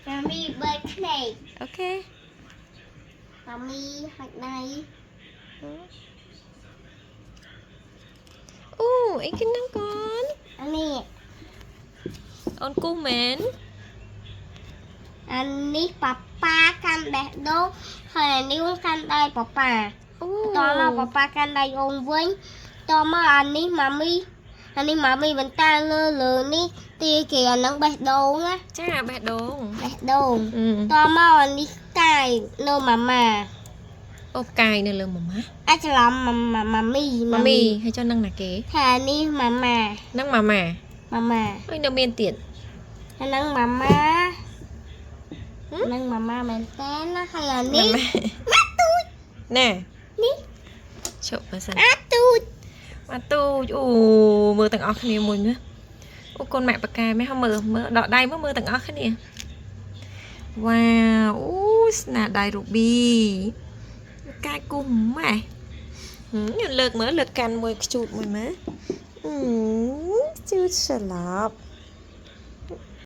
ម៉ាមីបើកភ្នែក OK ម៉ាមីហាច់ដៃ អូអីគេហ្នឹងកូន អានេះ អូនគូសមែន អានេះប៉ាប៉ាកាន់បេះដូងហើយអានេះអូនកាន់ដៃប៉ាប៉ា អូ តមកប៉ាប៉ាកាន់ដៃអូនវិញតមកអានេះម៉ាមីអានេះម៉ាមីបន្តលើលើនេះទាគេអាហ្នឹងបេះដូងណា ចាបេះដូង បេះដូង អឺ តមកអានេះកាយនៅម៉ាម៉ា អូផ្កាយនៅលើម៉ាម៉ា អាចច្រឡំម៉ាម៉ាមី ម៉ាមីហើយចុះនឹងណាគេ ថាអានេះម៉ាម៉ា នឹងម៉ាម៉ា ម៉ាម៉ា ហើយនៅមានទៀត អាហ្នឹងម៉ាម៉ា ហឹម ហ្នឹងម៉ាម៉ាមែនតើណាហើយអានេះ ម៉ាម៉ាណែ នេះ ជប់មើលសិន អាទូច ម៉ាទូចអូមើលទាំងអស់គ្នាមួយមើលអូកូនម៉ាក់បកែមែនហ៎មើលមើលដកដៃមើលមើលទាំងអស់គ្នាវ៉ាវអូស្នាដៃរូប៊ីកាយគូម៉េះហឹមលើកមើលលើកកាន់មួយខ្ជូតមួយមើលអឺជូតស្លាប់